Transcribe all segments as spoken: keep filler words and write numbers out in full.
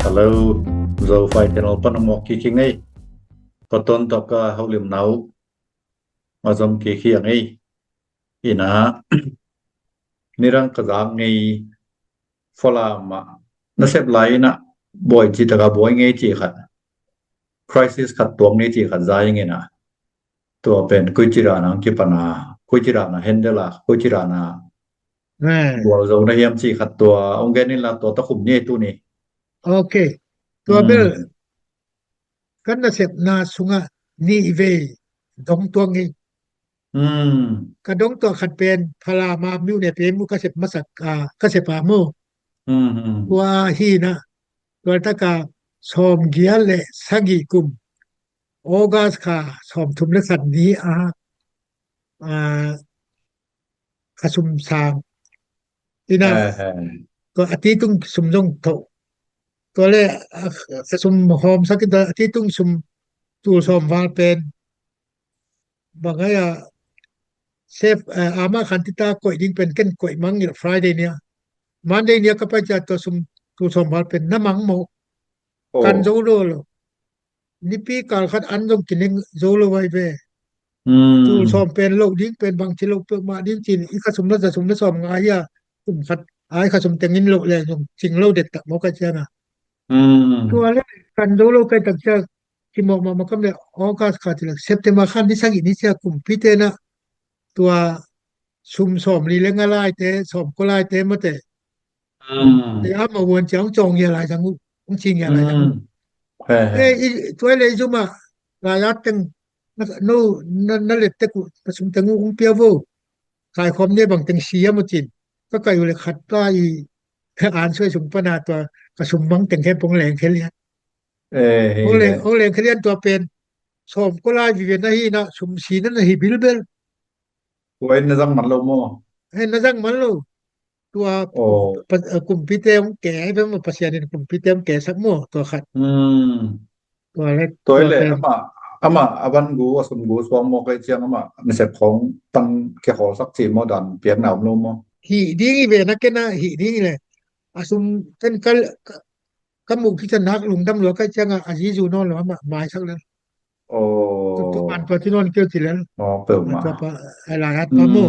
Hello, Zo Fai Channel pan a mawk kik hi ngei. Ka ton tak ka haulim nau a zom kik hi a ngei. Ina, nidang ka zak ngei Falam ah nasep lai ina buai ci taka buai ngei ci khat. Crisis khat tuak ngei ci khat zai ngei na. Tua pen koi ci dan a ang kipan a, koi ci dan a handle a, koi ci dan a bual zo na hiam ci khat tua ong gen in la tua ta khum ni tu ni. Ok. Tua bel kan nasepna sungah nih vei dong tuak ngei. Ka dong tuak khat pen Falam a miu ne pe mu ka sep masak a, ka sep a mu. Tua hi na, tua taka sawm giat le sagih kum August kha sawm thum le khat ni a, a, ka sum sang. Ina, tua a ti tung sum zong tho. Tua le, a, ka sum hawm sak in tua a ti tung sum tul sawm val pen. Bang ai a, sef, a, ama khan ti ta koih ding pen ken koih mang ila Friday nia. Monday nia ka pai cia tua sum tul sawm val pen na mang mo. Kan zo lo lo. Nipi kal khat an zong kineng zo lo vai ve. Tul sawm pen lo ding pen bang ci lo peuh mah ding cin i ka sum na za sum na sawm nga hi a kum khat ai ka sum tengin lo le zong cing lo det tak mo ka ciang a. Tua le kan zo lo kai tak ciang kimawh mah makam le August kha ti le September khan ni sagih ni cia kumpi te na tua sum sawm li le nga lai te sawm ko lai te mate. Te ama wuan cia hong cawng ia lai zang uh, hong cing ia lai zang uh. He he. He i tuai le i zuma lai at teng no na let tek uh pasum teng uh hong pia vo. Kai khom ne bang teng si ia mo cin. Ka kai uh le khat ta i an suai sung pana tua ka sum mang teng khempong leng khel ia. Hong leng hong leng khel ia tua pen sawm ko lai vive na hi na sum si na na hi bilbel. Tua in na zang man lo maw? He na zang man lo. Tua kumpite hong ke ai bem maw Pasian in kumpite hong ke sak maw tua khat. Tua le tua le ama ama a van gu a sum gu suang maw kai ciang ama nasep khong pan ke khol sak ci maw dan piak na om lo maw? Hi ding i ve na ke na hi ding i le a sum kan kal ka muh kik can nak lungdam lua kai cianga a zizu nawn lo amah maisak lel. Tuman tua ci nawn keu ci lel. Tua pa a lai at pa mu.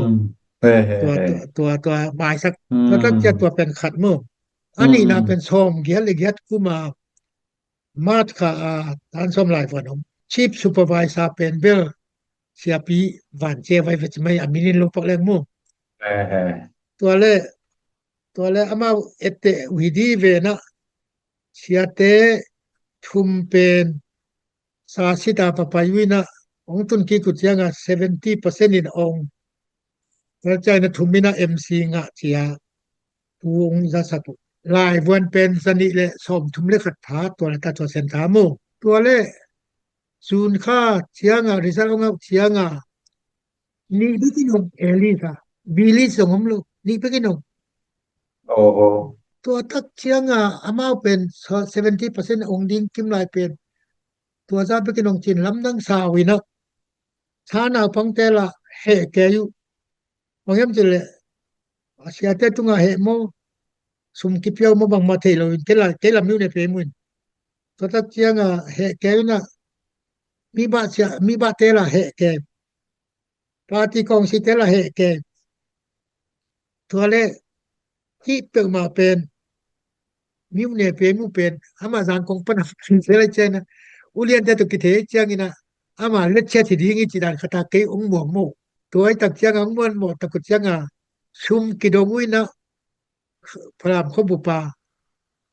Tua tua maisak tua tak cia tua pen khat mu. A nihna pen sawm giat le giat kuma mat kha a tan sawm lai vuan om chief supervisor pen bel siapi van cia vai veci mai a minin lo pak leng mu. Tua le tua le amau etteh uh hi di ve na siate thum pen sa sita papai uh ina ong tun kik uh cianga seventy percent in ong tua ciang ina thum ina M C ngah cia pu ong zasak uh lai vuan pen zanih le sawm thum le khat pha tua le ta tua sen tha mu tua le sun kha cianga result ong auh cianga nih bek in ong Elisa Bilis zong om lo nih bek in ong. Tua tak cianga amau pen seventy percent ong ding kim lai pen tua za bek in ong cin lamdang sa uh ina sa naupangte la heh kei uh. Bang hiam cin le a siate tunga heh maw sum kipia uh maw bangmah thei lo in kei la kei la miu ne pe mu in. Tua tak cianga heh kei uh ina mi bah cia mi bahte la heh kei. Party kawngsite la heh kei. Tua le hih peuhmah pen miu ne pe mu pen ama zangkong pana se lai ciana uliante tu kithei ciangina ama letchet hi ding i ci dan khata kei ong muang mo. Tua i tak cianga ong muan mo takut cianga sum kidong uh ina Falam khuabupa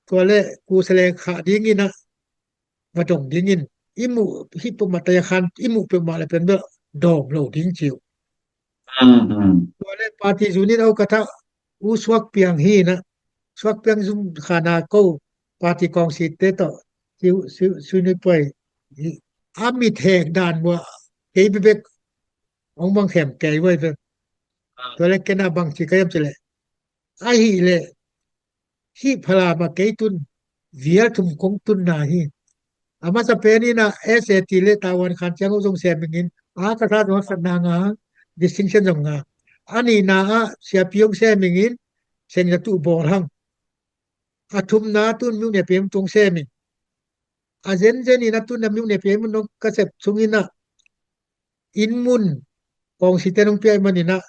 tua le kusa le khah dingina va dong dingin i muh hih peuhmah taya khan i muh peuhmah le pen bel dawm lo ding ci uh. Tua le party zu nin au ka thah u suak piang hi na suak piang zum khana ko party kawngsite tawh siu siu siu ni puai a mit hek dan mua kei bebek ong bang khem kei vai ve. Tua le kena bang ci ka yam ci le ahih leh hih Falam a kei tun vial thum kong tunna hi. A masa pen ina S A T le Taiwan khan ciang uh zong sem ingin a ka sa zong a khatna nga distinction zong nga a nihna ah siapi hong sem ingin sengzatu bawl hang. A thumna tun myone pem tung sem in. A zenzen in a tun a myone pem nong ka sep sungin ah inn mun kawngsite nong pia ih manin ah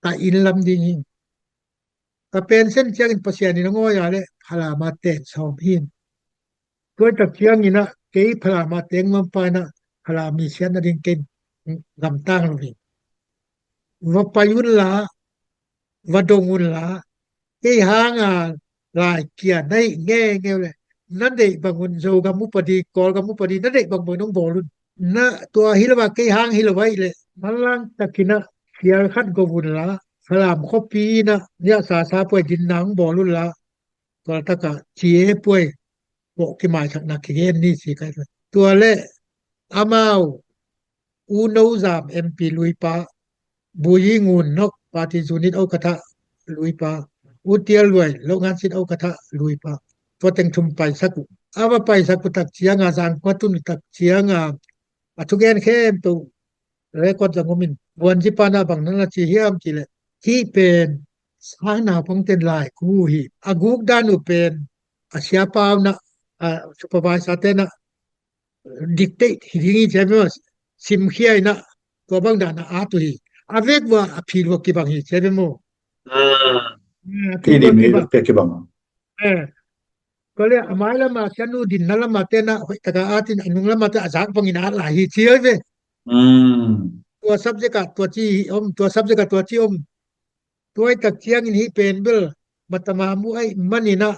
ka inn lam ding hi. Ka pension ciangin Pasian in a ngawi a le Falam a teng sawm hi. Tua tak ciangin ah kei Falam a teng nuam pa in ah Falam mi siatna ding kei gamtang lo hi. Va pai un la, va dong un la, kei hanga lai kia na hih ngeingei uh le na deih bangun Zogam upadi, Kawlgam upadi na deih bangbang nong bawl un. Na tua hi lo a kei hang hi lo a ih le manlang takin ah fial khat go un la, Falam khuapi in ah niah sasa puai dinna hong bawl un la, tua taka ci e puai pawh kimaisakna kigen ni ci kai. Tua le amau U No Zam M P luipa, Buyi Ngun Nok Party Unit Okatha luipa, U Tial Luai Lohngan Sit Okatha luipa, tua teng thum paisak uh. A va paisak uh tak cianga zangkua tun tak cianga a thugen khempeuh record zang om in, Buanzi pana bang nana ci hiam ci le, hih pen sang naupang ten lai ku hi. A guk dan uh pen a siapa uh na, a supervisor te na dictate hi ding hi cia bemo, simkhia in ah tua bang dan a at uh hi. A vek vua a philua kibang hi cia bemo. Ah. Ah, a philua kibang. Eh. Tua le a mai lama cianu dinna lama tena hoih taka atin a nung lama te a zak bangin a at lai hi ci oi ve. Tua subject ah tua ci hi om, tua subject ah tua ci om. Tua i tak ciangin hih pen bel matama mu aih manin ah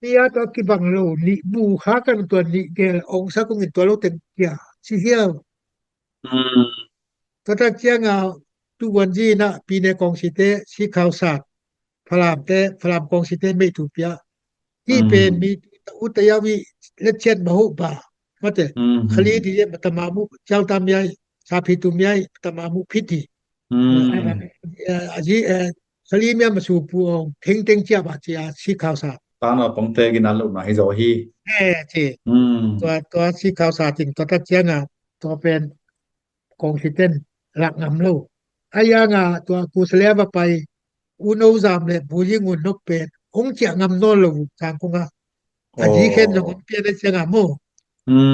tia tua kibang lo nih bu kha kan tua nih gel ong sa kongin tua lo teng kia ci hiau. Tua tak cianga tu Buanzi in ah pine kawngsite si khau sat Falamte, Falam kawngsite meih tu pia. Hih pen mi tu ta u ta yau i letchiat mahu ba mate khali di ye matama mu ciau ta miai, sapi tu miai matama mu phit hi. Aji khali mia masu pu ong thengteng cia ba cia si khau sa. Tana pongte gina lo na hi zo hi. Eh, ci. Tua, tua si khau sa tin tua tak cianga tua pen kawngsiten lak ngam lo. A yanga tua kusalia va pai U No Zam le Buyi Ngun Nok pen hong ciah ngam nawn lo uh Kangkung a. A zi khen zong hong pian a cianga maw.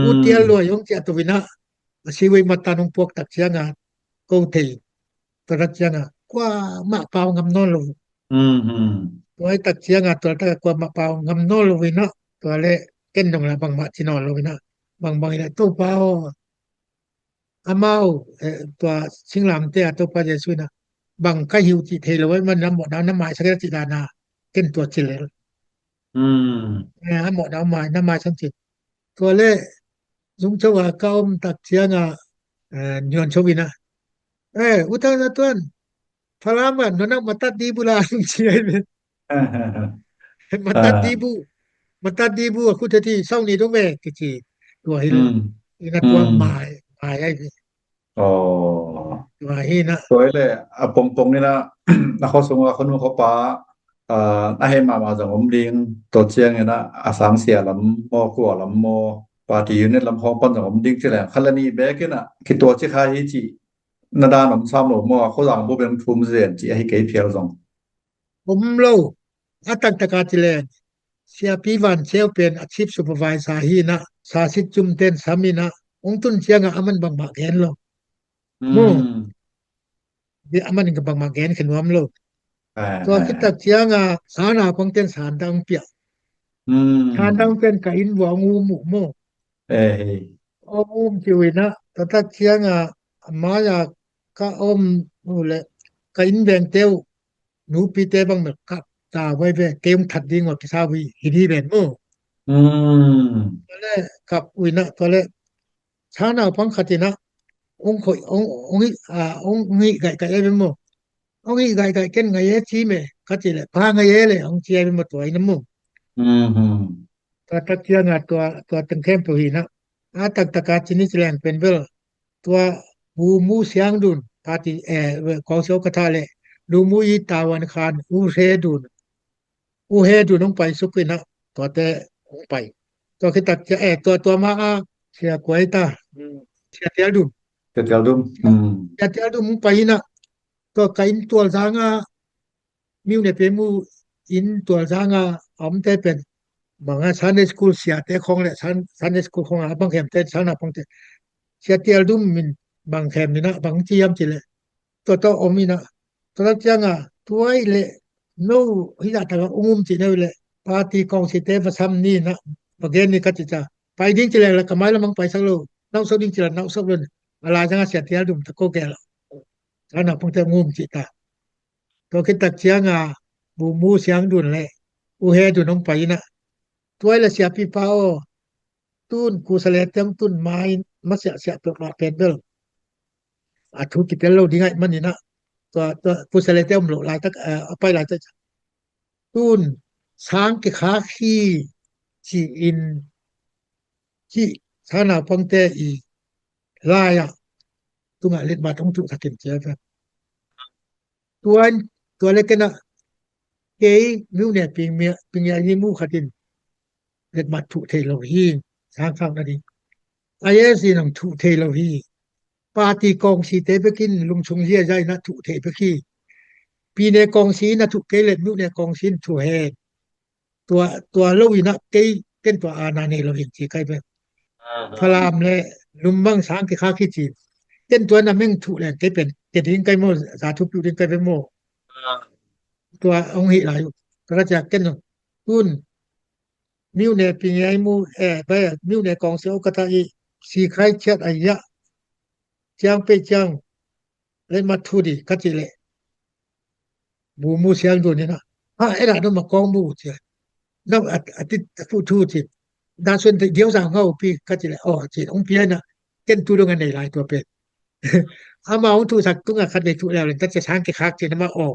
U Tial Luai hong ciah to in ah a siwei matan hong puak tak cianga ko thei. Tua tak cianga kua mah pau ngam nawn lo uh. Tua i tak cianga tua tak kua mah pau ngam nawn lo in ah tua le ken dong la bangmah ci nawn lo in ah bangbang in ah Topa aw, amau tua singlamte a Topa Jesu in ah bang ka hi uh cih thei lo a, man na mawhna na maisak in a cih dana ken tua ci lel. A mawhna na maisak cih. Tua le Zungcho a ka om tak cianga Nion Cho in ah, eh, U Thang Za Tuan, Falam ah nona matat di bu la ci ai ve. Matat di bu, matat di bu a khut heti sau ni dong ve kici. Tua hi lo. Ina tua mai mai ai ve. Tua hi na. Tua hi le a pongpong ina a kho sunga kho nu kho pa a hei mama zong om ding. Tua ciang ina a sangsia lam maw, kua lam maw, party unit lam khawng pan zong om ding ci leng khala ni bek ina kitua ci kha hi ci na dan om sam lo maw, a kho zang bu beng thum zen ci ahi kei phial zong. Om lo, a taktak a ci leng Siapi Van Ceu pen a chief supervisor hi na, Sasit Cum ten sam ina, ong tun cianga aman bangmah gen lo. Mu. Aman in ka bangmah gen khe nuam lo. Tua khit tak cianga sana pang ten sandang pia. Sandang pen ka inn vua ong um uh mu. Ong um ci uh ina, tua tak cianga maya ka om uh le ka inn veng teu nupite bang mel kap ta vai ve, kei ong that ding ua kisa ui hi di ven mu. Tua le kap uh ina, tua le sana pang khat ina ong khoi ong ong hi a ong hi gai kai ai ve mu. Ong hi gai gai ken ngai e ci me khat ci le pa ngai e le ong ci ai ve mu tua ina mu. Tua tak cianga tua tua teng khempeuh hi na. A taktak a ci ni ci leng pen bel tua Bu Mu Siang Dun party eh kawng sio ka tha le Lu Mu i Tawan Khan U He Dun, U He Dun hong pai suk ina tuate hong pai. Tua khit tak cia eh tua tua ma a sia kuai ta sia tial dum. Sia tial dum. Sia tial dum hong pai ina tua ka inn tual zanga miu ne pe mu inn tual zanga a omte pen bang a Sunday school siate khong le Sun- Sunday school khong a bang khemte sang naupangte sia tial dum min bang khem min a bang ci hiam ci le tua tawh om in a tua tak ciang a tua i le no hi zah tak a ung um ci neu le party kawngsite va sam ni in a va gen ni ka ci ca pai ding ci le le ka mai lam ang pai sak lo nau sok ding ci le nau sok lo a lai zang a sia tial dum ta ko gel a sang naupangte ung um ci ta. Tua khit tak ciang a bu mu siang dun le u he dun hong pai in a tua i le siapi pa aw tun kusa le tiang tun ma in ma siah siah peuh mah pen bel a thu kitel lo ding aih man in a tua tua kusa le tiang um lo lai tak a pai lai tak tun sang kikhak hi ci in ci sang naupangte i lai ah tungah letmat hong tuh takin cia ve. Tuan tua le ken ah kei miu ne ping mia ping ya ni mu khatin letmat thuh thei lo hi. Sang khak na ding a ye si nang thuh thei lo hi. Party kawngsite bekin lungsung zia zai na thuh thei bek hi. Pine kawngsi na thuh kei le miu ne kawngsi in thuh hen. Tua tua lo in a kei ken tua a na nei lo hin ci kai bek. Falam le lummang sang kikhak hi ci. Ken tua na meng thuh leng kei pen ke ding kai maw za thu piu ding kai bek maw. Tua ong hi lai uh. Ka ka ciak ken uh. Tun miu ne ping ai mu eh ba miu ne kawngsi o ka ta i si khai ciat a ya ciang pe ciang letmat thu di ka ci le bu mu siang dun in a ha e da no ma kawng mu ci na a ti fu thu ci da sun diau zang hau pi ka ci le aw ci ong pi na ken tu dong a nei lai tua pen ama ong thu sak tung a khat nei thu leu len ta ci sang kikhak ci na ma aw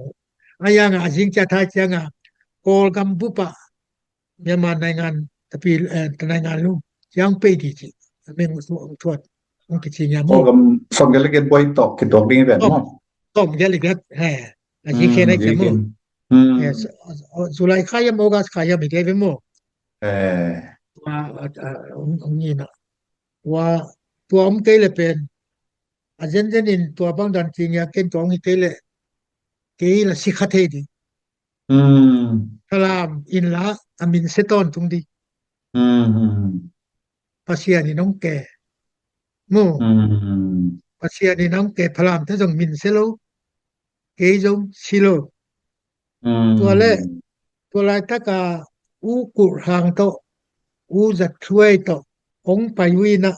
a yang a zing cia thai ciang a Kawlgam bupa Myanmar naingan tapi eh, ta naingan lu yang pei di ci meng su ang thuat ang kici nya mo. Kawlgam som gel le gen buai tawk kituak ding hi ven maw? Som gel le gen he a ji khen ai khen mo. Yes. July kha yam August kha yam i de ve mo. Tua ang ni na tua tua om kei le pen a zen zen in tua bang dan ci nya ken tua ang hi kei le kei la si kha thei di. Salam in la a min se tawn tung di. Pasian in hong ke mu. Pasian in hong ke phalam te zong min se lo kei zong si lo. Tua le tua laitak a u kulh hang tawh u zat thuai tawh hong pai uh in a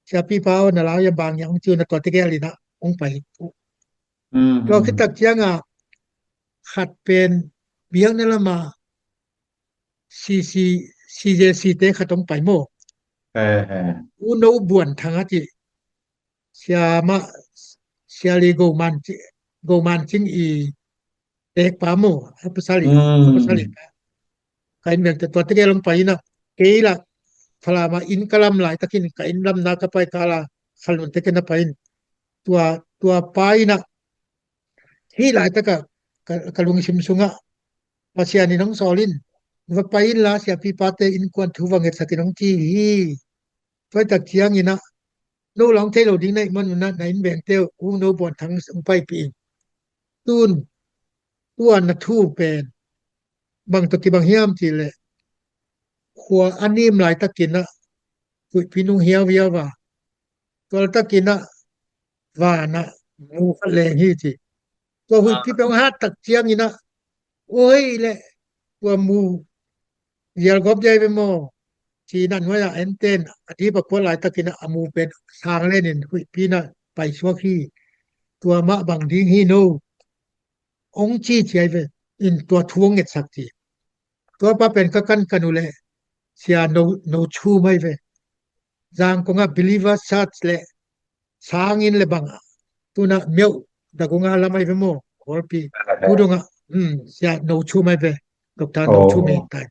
siapi pa aw na lau yam bang yang hong ci uh na tua tegel in a hong pai uh. Tua khit tak ciang a khat pen biakna lam a C C C J C te khat hong pai maw. U no buan thang a ci sia ma sia li go man ci go man cing i tek pa maw a pasal i pasal i pa ka in veng te tua tegel hong pai in a kei la Falam a inn ka lam lai takin ka inn lam na ka pai ka la khalun te ken a pai in tua tua pa in a hih laitak a ka lungsim sungah Pasian in hong sawl in va pai in la siapi pate innkuan thu va ngetsak in hong ci hi. Tua tak ciang in a no la hong thei lo ding na ih man un a na inn vengte uh no buan thang hong paipih in tun tua na thu pen bang tawh kibang hiam cih leh khua a nim laitakin ah huihpi nung hiauhiau a tualtakin ah vanah mu khat leng hi ci. Tua huihpi peuh hat tak ciangin ah oi leh tua mu zialgawp diai ve maw? Ci-in ah nuai-ah enten a dip a kuat laitakin ah a mu pen sang lenin huihpi in ah paisuak hi. Tua mah bang ding hi no? Hong ci ciai ve in tua thu hong ngetsak ci. Tua pa pen ka kankan uh leh sia no, no chum ai ve. Zangkong ah Believer Church leh sangin leh bang ah tuna meuh dagung ah lam ai ve maw? Kawlpi tu dong ah sia no chum ai ve. Doctor no chum ai tai.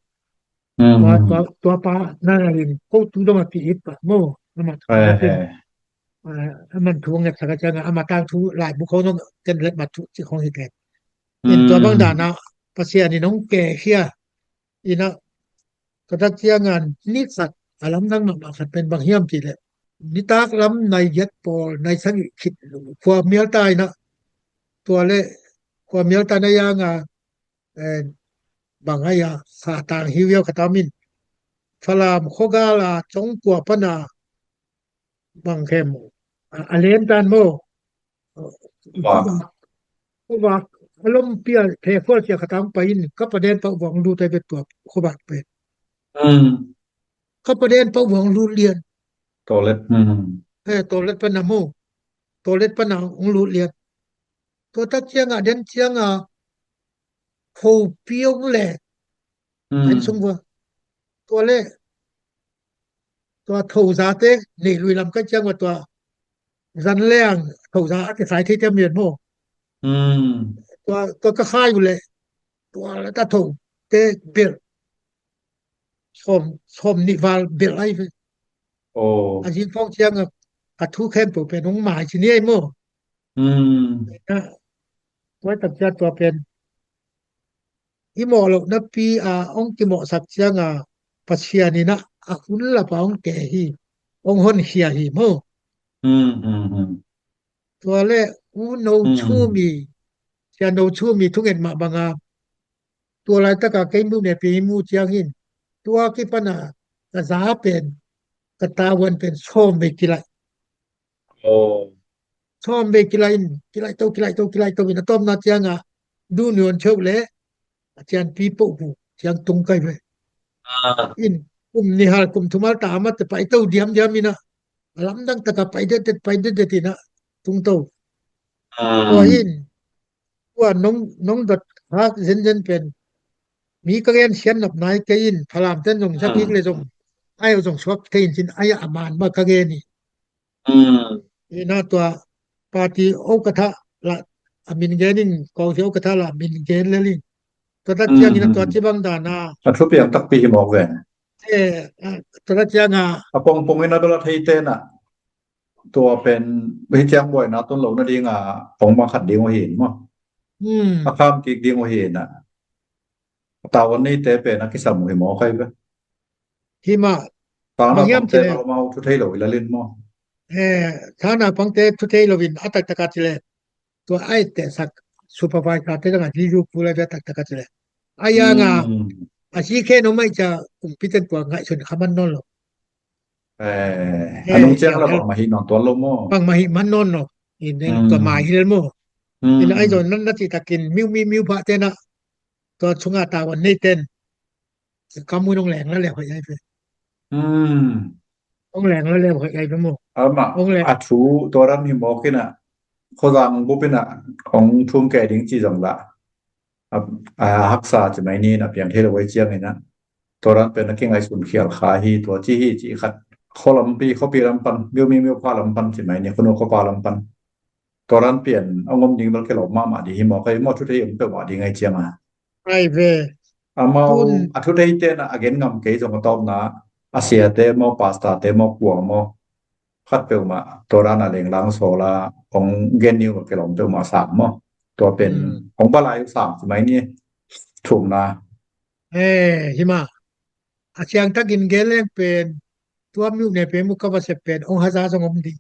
Tua, tua, tua pa na in ko tu dong a ki it pa mo. Ama thu a man thu nget sa ka chang ama tang thu lai bu ko dong ken let ma thu ci khong hi ken. In tua bang dan a Pasian in hong ke hia. In a ka tak ciang an ni khat a lam dang ma khat pen bang hiam ci le. Nitak lam nai giat pawl nai sang khit khua mial tai na. Tua le khua mial tai na yang a bang ai a, sa tang hiu hiau khat a om in. Falam khuagal a Congkua pana bang khem a, a len tan maw. Khuavak, khuavak a lom pia, phe khual sia khat a hong pai in, ka paden pah vuang lut ai ve tua khuavak pen. Ka paden pah vuang lut lian. Tawlet. He, tawlet pana maw. Tawlet pana hong lut lian. Tua tak cianga den cianga khopi hong le. An sung vua. Tua le tua thozate nei lui lam kai ciang ua tua zan leang thoza a kisai thei tiam lian maw. Tua, tua ka khai uh leh tua la ta tho te belh sawm, sawm nih val belh ai ve. A zing fawng ciang a, a thu khempeuh pen hong mai ci ni ai maw. Tua tak ciang tua pen i mawh lohna pi a hong kimawhsak cianga Pasian in a, a hun lapa hong ke hi, hong honkhia hi maw. Tua le u no chumi, sia no chumi thunget mah banga tua laitaka kei mu ne pi mu ciang hin tua kipana ka za pen ka tavuan pen sawm vei kilaih. Sawm vei kilaih in, kilaih to, kilaih to, kilaih to in a tawpna cianga duh nuan cheuh le a cianpi poh bu ciang tung kai ve. In kum nihal kum thumal ta amat te pai to diamdiam in a, a lamdang taka pai detdet, pai detdet in a tung to. Tua in tua nong, nong dot hak zenzen pen mi ka gen sian nop nai kei in, Falam ten zong zakik le zong ai zong suak kei in cin ai a man ma ka gen hi. Ina tua party okatha la a min gen in, kawngsi okatha la a min gen lel in. Tua tak ciangin a tua cibang dana a thupiang takpi hi mawk ve. Tua tak cianga a pongpong in a bel a thei tena tua pen hi ciang buaina tun lo nading a pong bang khat ding uh hi in maw. A kham kik ding uh hi in a. Tavuan neite pen a kisam uh hi mawk ai ve. Hi mah. Tana pangte lo mau thu thei lo i lalin maw. Tana pangte thu thei lo in a taktaka cile tua ai te sak supervisor te danga jiu pu lai ve taktaka cile. Ai anga a si khe no mai ca kumpi ten tua ngaihsun kha man nawn lo. A nung ciang la bang mahi nawn tuan lo maw. Bang mahi man nawn lo. In tua mahi lel maw. In ai zon nan na citakin miu mi miu pha tena tua chunga tavuan nei ten kamu nong leng la leu hai ai ve. Nong leng la leu hai ai ve maw. Ama a thu tua ram hi mawk in a khozang bup in a hong thum kei ding ci zong la a haksa ci mai ni in a piang thei lo ai ciang in a tua ram pen a kingaihsun khial kha hi tua ci hi ci khat khualampi khuapi lam pan miu mi miu pha lam pan ci mai ni khunu khuapa lam pan tua ran pian a ngom ding bel ke lo mahmah ding hi maw kai maw thu thei om peuhmah ding ai cianga. Ai ve. Amau a thu thei tena a gen ngam kei zong a tawpna a siate maw pastorte maw kua maw khat peuhmah tua ran a lenglang sawla hong gen niu ke lo om peuhmah sang maw. Tua pen hong balai sang ci mai ni thumna. Hima a siangtakin gen leng pen tua miuh ne pen mu ka va sep pen hong haza zong om ding.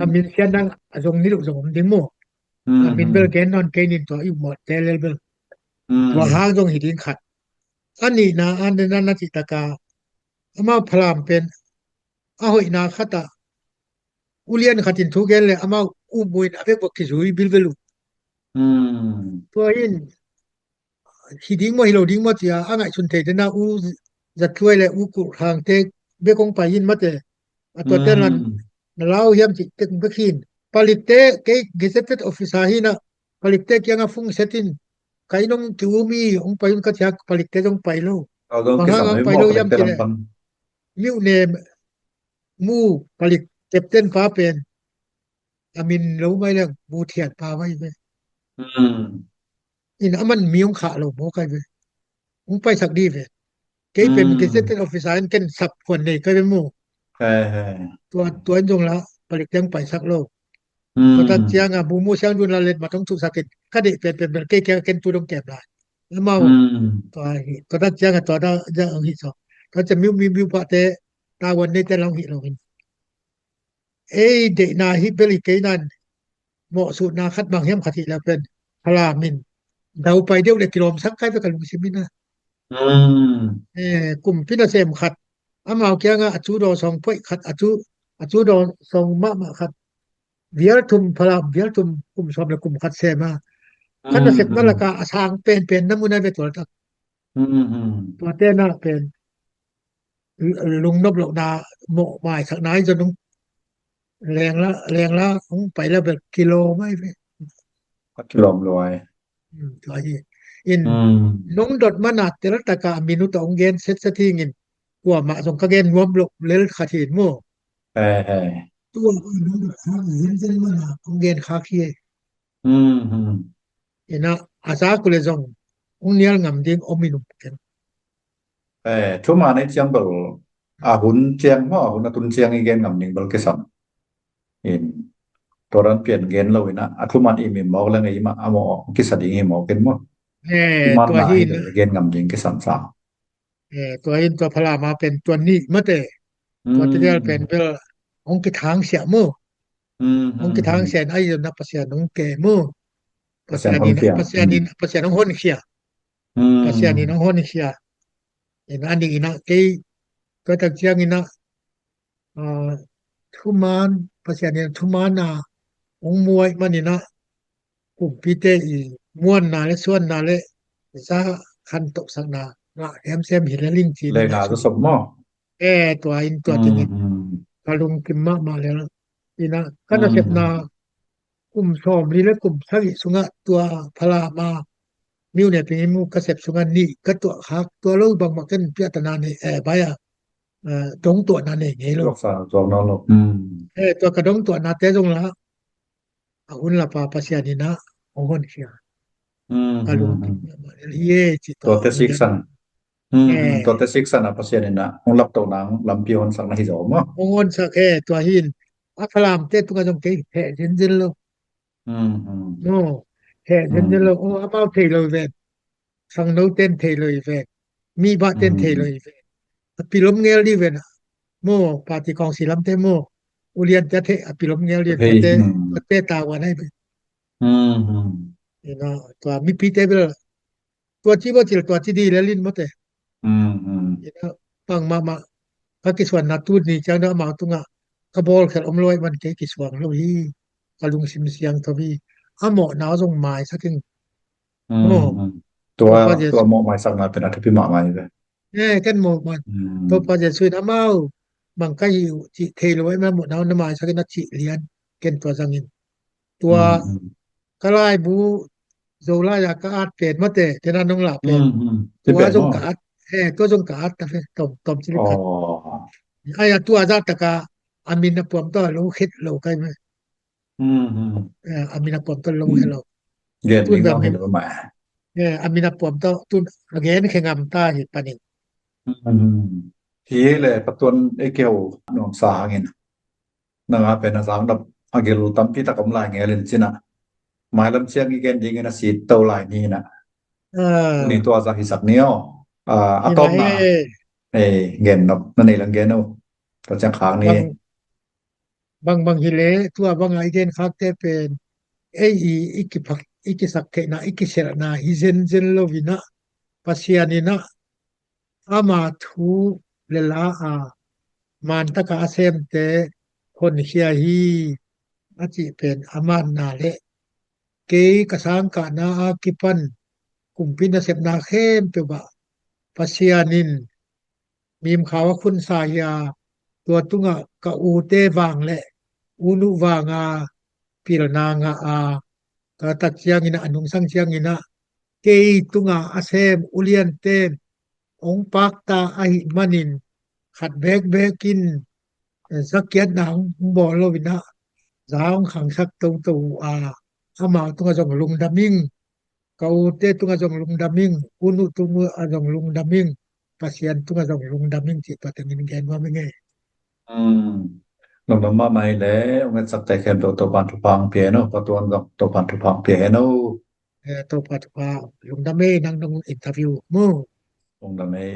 A min sian dang a zong ni lo zong om ding mu. A min bel gen nawn kei nin tua i mawh te lel bel tua hang zong hi ding khat. A nihna a nena na citaka amau Phalam pen a hoihna khatah ulian khatin thu gen le amau umuin a vekvok kizui bilbel uh. Tua in hi ding maw hi lo ding maw cia a ngaihsun thei dena u zatluai le u kulhangte bek hong pai in mate a tuate lan na lau hiam cih tek bek hin palikte kei gazetted officer hina palikte kianga fung setin kai nong ki umi hong pai un ka cia palikte zong pai lo. Bang hang hong pai lo hiam cih le miuh ne mu palik captain pa pen a min lo mai leng mu thian pa vai ve. In a man mi hong khah lo maw kai ve. Hong paisak di ve. Kei pen gazetted officer in ken sap khuan nei kai ve mu. Tua tua in zong la palik teng paisak lo. Tua tak cianga bu mu siang dun la let ma tong thusak in ka deih pen pen bel kei kia ken tu dong kem lai. Amau tua hi tua tak cianga tua da ja ang hi so tua ciang miu miu miu pate tavuan neite long hi lo in. Ei deihna hi bel hi kei nan mawhsutna khat bang hiam khat hi la pen Phalam in dau pai deuh le kilawm sak kai ve ka lungsim in a. Mm. Eh, kumpi nasem khat, amau kiangah a cu daw sawng phoih khat, a cu, a cu daw sawng mahmah khat, vial thum, Falam vial thum, kum sawm le kum khat sem a. Kan nasepna lakah a sang penpen na mun a ve tualtak. Mm, mm. Tuate na pen lungnop lohna, mawh maisakna i zon hong lengla, lengla hong pai la bel kilawm ai ve. A kilawm luai. Mm, tua hi. In, mm, nong dot mana tel taka a minute hong gen setset hingin, kuamah zong ka gen nuam loh lel khat hin mu. Eh, eh. Tua nong dot khak zenzen mana hong gen khak hi. Mm, mm. Ina, a za kule zong hong nial ngam ding om in um ken. Eh, thuman i ciang bel, a hun ciang maw, a hun a tun ciang i gen ngam ding bel kisam. In, tua dan pian gen lo ina, a thuman i mi mawk leng i ma, a maw kisa ding i mawk in maw. Eh, thuman tua na hi i na. Gen ngam ding kisam sa. Eh, tua in tua Falam a pen tua nih mate. Tua tegel pen bel hong kithang sia mu. Mm, hong kithang sia in ai na Pasian hong ke mu. Pasian in, Pasian in, Pasian hong hon khia. Mm. Pasian in hong hon khia. In a nih ina kei, tua tak ciang ina, ah, thuman, Pasian in thuman a hong muai man ina, kumpite i muanna le suanna le za khan toksakna ngah semsem hi le ling ci le na ngah sop maw. Eh, tua in tua tingin ka lungkim mahmah le ina ka nasepna kum sawm li le kum sagih sungah tua Falam a miu ne pingin mu ka sep sungah nih ka tuah khak tua lo bangmah ken piahtana nei, eh, bai a, eh, dong tuahna nei ngei lo. Tuaksa tuak nawn lo. Eh, tua ka dong tuahnate zong la a hun lapa Pasian in a hong honkhia. Mm, ka lungkim mahmah hi e ci tua. Tuate siksan. Mm, tuate siksan a Pasian in a hong laptoh nang lampi honsakna hi zaw maw. Hong honsak he tua hin. A Falamte tungah zong kei heh zenzen lo. Mm, mm. No. Heh zenzen lo. Oh, amau thei lo ven. Khangno ten thei lo i ven. Mibah ten thei lo i ven. A pilom ngel di ven. Mo, party kong silam te mo. Ulian te a thei a pilom ngel di ven. Te, te tawa nai ven. Ina, tua mipi te bel. Tua ci bo cil, tua ci di le lin mo te. Ina, pang mama. Ka kisuan na tu ni ciang da amau tunga. Ka bol khel om loi man kei kisuang lo hi. Ka lungsim siang tho hi. A mo na zong mai saking. Tua, tua mawh maisakna pen a thupi mahmah hi ve. Eh, ken mawh mai. Topa Jesu in amau bang ka hi uh cih thei lo, eh, mawh na maisak in a cih lian ken tua zangin. Tua ka laibu Zolai a ka at pen mate, tena nong la pen. Tua zong ka at, eh, tua zong ka at ta fe, tom, tom cili khat. Ai a tua zah taka a min a puam tawh a lo khet lo kai me. Eh, a min a puam tawh lo khe lo. Gen tun ding bang lo hi lo ma. Eh, a min a puam tawh tun a gen khe ngam ta hi panin. Hi le patuan e keu nuam sa hangin. Nanga pen a zang dap a gil tampi tak om lai ngelin cina. Mailam ciang i gen dingin a sit to lai ni na. Ni tua zah hi sak ni aw. A tawpna. Eh, gen nop na nei lang gen aw. Tua ciang khang ni. Bang bang hi le, tua banga i gen khakte pen ei i, i kiphak, i kisak theihna, i kiselhna hi zenzen lo ina, Pasian ina ama thu le la a man taka a semte honkhia hi a cih pen a manna le kei ka sangkahna a kipan kumpi nasepna khempeuh ah Pasian in mimkhau a khunsa hi a, tua tungah ka ute vang le unu vanga pilna ngah a, ka tak ciangin a nungsang ciangin a kei tunga a sem uliante hong pakta ahih manin khat bekbek in zakiatna hong bawl lo in a za hong khangsak toto uh a, amau tungah zong lungdam ing. Ka ute tungah zong lungdam ing, unu tungah zong lungdam ing, Pasian tungah zong lungdam ing cih tua tengin gen nuam ing e. Lungdam mahmah hi le, hong etsakte khempeuh Topan thupha hong pia hen o, patuan zong Topan thupha hong pia hen o. Eh, Topa thupha, lungdam e, nang nong interview mu. Lungdam e.